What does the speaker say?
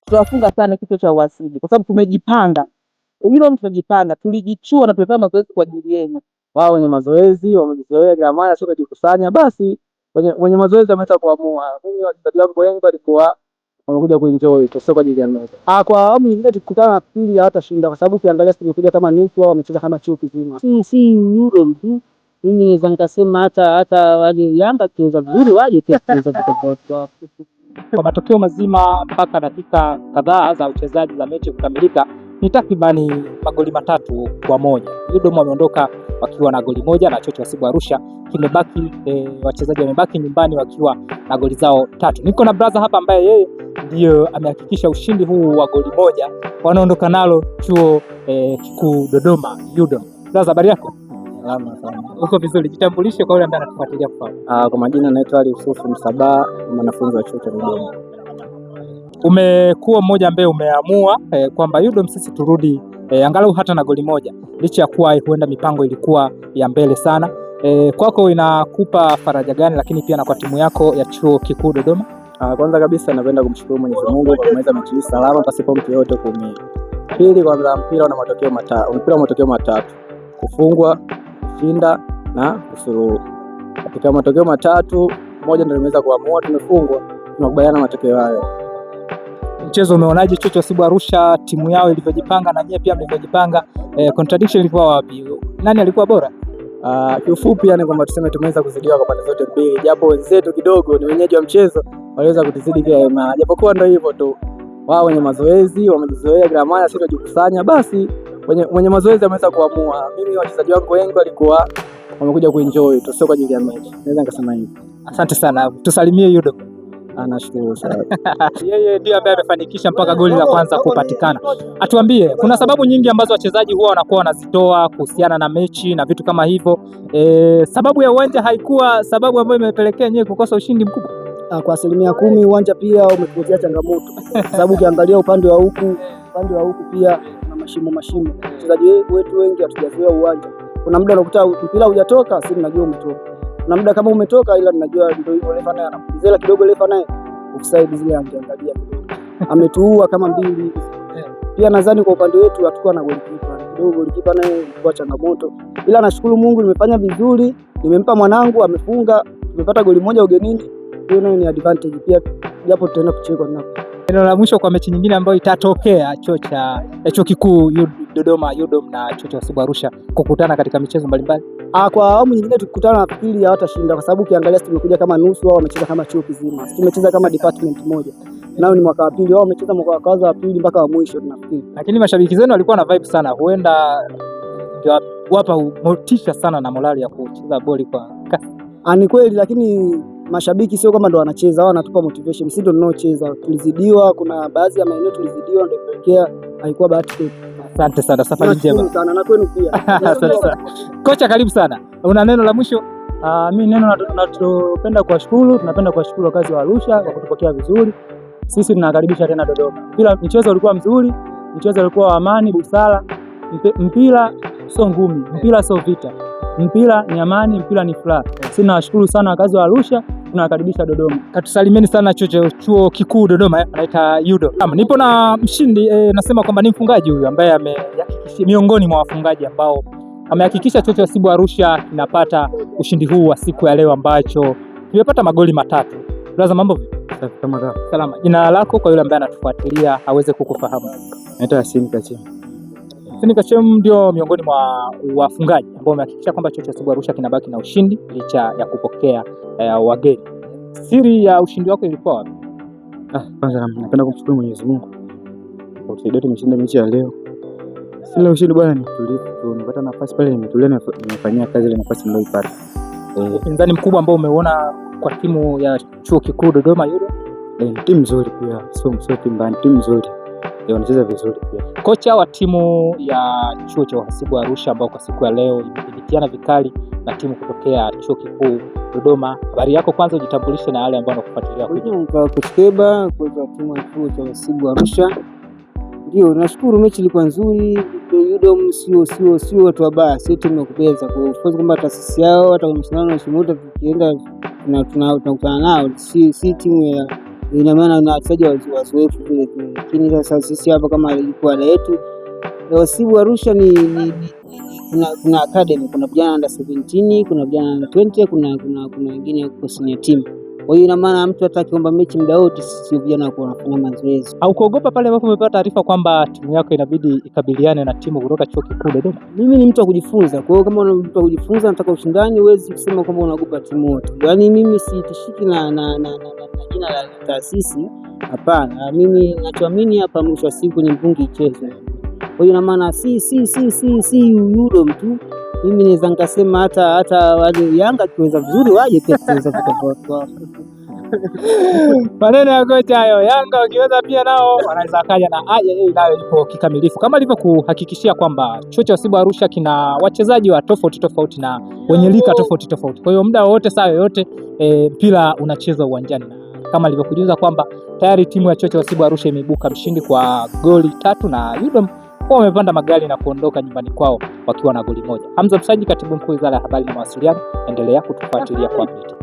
Tutawafunga sana kichwa cha uhasibu kwa sababu tumejipanga. Hilo tumejipanga, tulijichua na tumefanya mazoezi kwa ajili yenu. Wao wenye mazoezi wamejizoea kila mara, sio kujikusanya basi wenye mazoezi wameweza kuamua. Mimi wachezaji wangu wengi walikuwa wamekuja kuenjoy tu, sio kwa ajili ya mechi. Ah, kwa awamu nyingine tukikutana na pili hawatashinda kwa sababu ukiangalia sisi tumekuja kama nusu, wao wamecheza kama chuo kizima. Si UDOM tu, mimi naweza nikasema hata wale Yanga tucheza vizuri, waje pia tucheza tofauti. Kwa matokeo mazima mpaka dakika kadhaa za uchezaji za mechi kukamilika ni takribani magoli 3-1. UDOM wameondoka wakiwa na goli 1 na Chuo cha Uhasibu Arusha kimebaki, wachezaji wamebaki nyumbani wakiwa na goli zao 3. Niko na brother hapa ambaye yeye ndiyo amehakikisha ushindi huu wa goli 1 wanaondoka nalo Chuo Kikuu Dodoma UDOM. Brother, habari yako? Salama sana. Uko vizuri? Jitambulishe kwa yule ambaye anatufuatilia kufahamu. Kwa majina naitwa Ali Yusufu Msabaha, mwanafunzi wa chuo cha Dodoma. Umekuwa mmoja ambaye umeamua kwamba UDOM sisi turudi angalau hata na goli 1, licha ya kuwa huenda mipango ilikuwa ya mbele sana. Kwako inakupa faraja gani, lakini pia na kwa timu yako ya Chuo Kikuu Dodoma? Kwanza kabisa napenda kumshukuru Mwenyezi Mungu kwa kumaliza mechi hii salama pasipo mtu yeyote kuumia. Pili, kwanza mpira una matokeo matatu, mpira una matokeo matatu: kufungwa, kushinda na kusuruhu. Katika matokeo matatu, moja ndio limeweza kuamua, tumefungwa, tunakubaliana matokeo hayo. Mchezo umeonaje Chuo cha Uhasibu Arusha, timu yao ilivyojipanga na nyie pia mlivyojipanga? Contradiction ilikuwa wapi? Nani alikuwa bora? Kiufupi yani kwamba tuseme tumeweza kuzidiwa kwa pande zote mbili, japo wenzetu kidogo ni wenyeji wa mchezo waliweza kutuzidi pia, japokuwa ndio hivyo tu, wao wenye mazoezi wamejizoea kila mara, sisi tunajikusanya basi wenye mazoezi wameweza kuamua. Mimi wachezaji wangu wengi walikuwa wamekuja kuenjoy tu, sio kwa ajili ya mechi, naweza nikasema hivyo. Asante sana, tusalimie UDOM. Nashukuru sana. Yeye ndiye ambaye amefanikisha mpaka goli la kwanza kupatikana. Atuambie, kuna sababu nyingi ambazo wachezaji huwa wanakuwa wanazitoa kuhusiana na mechi na vitu kama hivyo. Sababu ya uwanja haikuwa sababu ambayo imepelekea nyewe kukosa ushindi mkubwa? Kwa 10% uwanja pia umetuletea changamoto kwa sababu ukiangalia upande wa huku pia kuna mashimo mashimo. Wachezaji wetu wengi hatujazoea uwanja. Kuna muda unakuta mpira hujatoka, si tunajua umetoka. Kuna muda kama umetoka, ila tunajua ndio hivyo, refa naye anapumzela kidogo, refa naye offside zile angeangalia kidogo. Ametuua kama 2. Pia nadhani kwa upande wetu hatukuwa na goalkeeper. Kidogo goalkeeper naye ilikuwa changamoto. Ila nashukuru Mungu nimefanya vizuri, nimempa mwanangu amefunga, tumepata goli 1 ugenini. Hiyo nayo ni advantage pia, japo tutaenda kuchekwa na. Neno la mwisho kwa mechi nyingine ambayo itatokea Chuo Kikuu Dodoma UDOM na Chuo cha Uhasibu Arusha kukutana katika michezo mbalimbali. Kwa awamu nyingine tukikutana nafikiri hawatashinda kwa sababu ukiangalia sisi tumekuja kama nusu, wao wamecheza kama chuo kizima. Sisi tumecheza kama department moja. Nao ni mwaka wa pili, wao wamecheza mwaka wa kwanza, wa pili mpaka wa mwisho tunafikiri. Lakini mashabiki zenu walikuwa na vibe sana, huenda ndio wapa motisha sana na morali ya kucheza boli kwa kasi. Ni kweli, lakini mashabiki sio kama ndo wanacheza, wao wanatupa motivation, sisi ndo tunaocheza. Tulizidiwa, kuna baadhi ya maeneo tulizidiwa, ndio pelekea haikuwa bahati kwetu. Asante sana, safari njema. Nashukuru sana na kwenu pia. Asante sana. Kocha, karibu sana. Una neno la mwisho? Mimi neno tunapenda kuwashukuru, tunapenda kuwashukuru wakazi wa Arusha kwa kutupokea vizuri. Sisi tunakaribisha tena Dodoma. Mpira, mchezo ulikuwa mzuri, mchezo ulikuwa wa amani, busara. Mpira sio ngumi, mpira sio vita. Mpira ni amani, mpira ni furaha. Sisi tunawashukuru sana wakazi wa Arusha, tunawakaribisha Dodoma. Katusalimieni sana Chuo Kikuu Dodoma, anaita UDOM. Naam, nipo na mshindi, nasema kwamba ni mfungaji huyu ambaye amehakikisha, miongoni mwa wafungaji ambao amehakikisha Chuo cha Uhasibu Arusha kinapata ushindi huu wa siku ya leo ambacho tumepata magoli 3. Brother, mambo vipi? Safi kama kawa. Salama. Jina lako kwa yule ambaye anatufuatilia aweze kukufahamu? Naitwa Yasin Kachem. Yasin Kachem ndio miongoni mwa wafungaji ambao wamehakikisha kwamba Chuo cha Uhasibu Arusha kinabaki na ushindi licha ya kupokea wageni. Siri ya ushindi wako ilikuwa wapi? Kwanza napenda kumshukuru Mwenyezi Mungu kwa kusaidia tumeshinda mechi ya leo. Siri ya ushindi bwana ni utulivu tu. Nimepata nafasi pale, nimetulia, nimefanyia kazi ile nafasi niliyoipata. Upinzani mkubwa ambao umeuona kwa timu ya Chuo Kikuu Dodoma UDOM? Timu nzuri pia, sio timu mbaya, timu nzuri. Wanacheza vizuri pia. Kocha wa timu ya Chuo cha Uhasibu Arusha ambao kwa siku ya leo imedhibitiana vikali na timu kutokea Chuo Kikuu Dodoma. Habari yako kwanza, ujitambulishe na wale ambao wanakufuatilia kwenye. Kwa Coach Keba, kocha wa timu ya Chuo cha Uhasibu Arusha. Ndio, nashukuru mechi ilikuwa nzuri. UDOM sio watu wabaya, sio timu ya kubeza. Kwa hiyo kwamba taasisi yao hata kwenye mashindano ya Shimoto tukienda tunakutana nao, si timu Ina maana na wachezaji wazoefu vile vile, lakini sasa sisi hapa kama ilikuwa ada yetu Wasibu Arusha ni kuna academy, kuna vijana under 17, kuna vijana under 20, kuna wengine kwa senior team. Kwa hiyo ina maana mtu hata akiomba mechi muda wote, sisi vijana wako wanafanya mazoezi. Haukuogopa pale ambapo umepata taarifa kwamba timu yako inabidi ikabiliane na timu kutoka Chuo Kikuu Dodoma? Mimi ni mtu wa kujifunza, kwa hiyo kama una mtu wa kujifunza, nataka ushindani, huwezi kusema kwamba unaogopa timu wote. Yaani mimi sitishiki na jina la taasisi, hapana. Mimi nachoamini hapa, mwisho wa siku ni mpungi ichezwe. Kwa hiyo ina maana si UDOM tu, mimi naweza nikasema hata wale Yanga akiweza vizuri waje pia tutaweza kutoka. Maneno ya kocha hayo. Yanga wakiweza pia nao wanaweza kaja na IAA nayo ipo kikamilifu, kama alivyokuhakikishia kwamba chuo cha Wasibu Arusha kina wachezaji wa tofauti tofauti na wenye lika tofauti tofauti. Kwa hiyo muda wowote, saa yoyote, mpira unachezwa uwanjani, na kama alivyokujuza kwamba tayari timu ya chuo cha Wasibu Arusha imeibuka mshindi kwa goli 3 na UDOM wao wamepanda magari na kuondoka nyumbani kwao wakiwa na goli 1. Hamza Msaji, katibu mkuu Wizara ya Habari na Mawasiliano, endelea kutufuatilia kwa update.